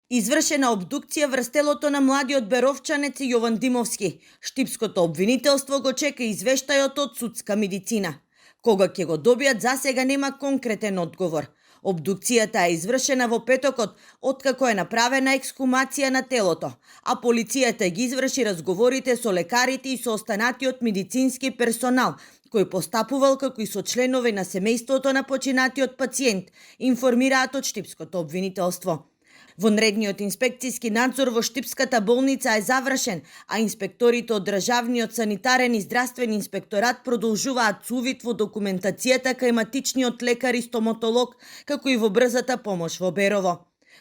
Извршена обдукција врз телото на младиот беровчанец Јован Димовски. Штипското обвинителство го чека извештајот од судска медицина. Кога ќе го добијат, засега нема конкретен одговор. Обдукцијата е извршена во петокот, откако е направена ексхумација на телото, а полицијата ги изврши разговорите со лекарите и со останатиот медицински персонал, кој постапувал како и со членови на семејството на починатиот пациент, информираат од Штипското обвинителство. Вонредниот инспекцијски надзор во Штипската болница е завршен, а инспекторите од Државниот санитарен и здравствен инспекторат продолжуваат со увид во документацијата кај матичниот лекар и стоматолог, како и во брзата помош во Берово.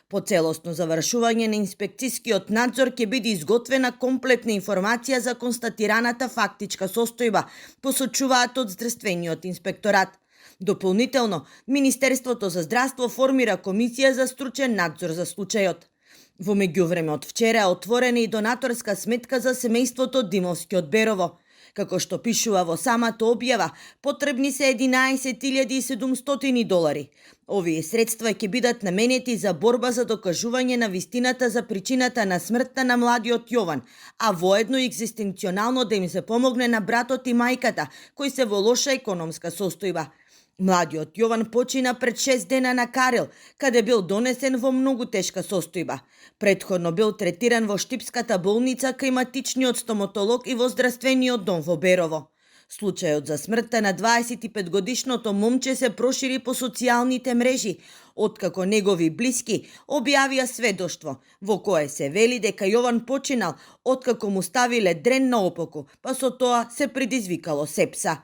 По целосно завршување на инспекцијскиот надзор ќе биде изготвена комплетна информација за констатираната фактичка состојба, посочуваат од здравствениот инспекторат. Дополнително, Министерството за здравство формира комисија за стручен надзор за случајот. Во меѓувреме од вчера е отворена и донаторска сметка за семејството Димовски од Берово. Како што пишува во самата објава, потребни се $11.700. Овие средства ќе бидат наменети за борба за докажување на вистината за причината на смртта на младиот Јован, а воедно и екзистенционално да им се помогне на братот и мајката, кои се во лоша економска состојба. Младиот Јован почина пред 6 дена на Карел, каде бил донесен во многу тешка состојба. Претходно бил третиран во Штипската болница кај матичниот стоматолог и во здравствениот дом во Берово. Случајот за смртта на 25-годишното момче се прошири по социјалните мрежи, откако негови блиски објавија сведоштво, во кое се вели дека Јован починал откако му ставиле дрен на опоку, па со тоа се предизвикало сепса.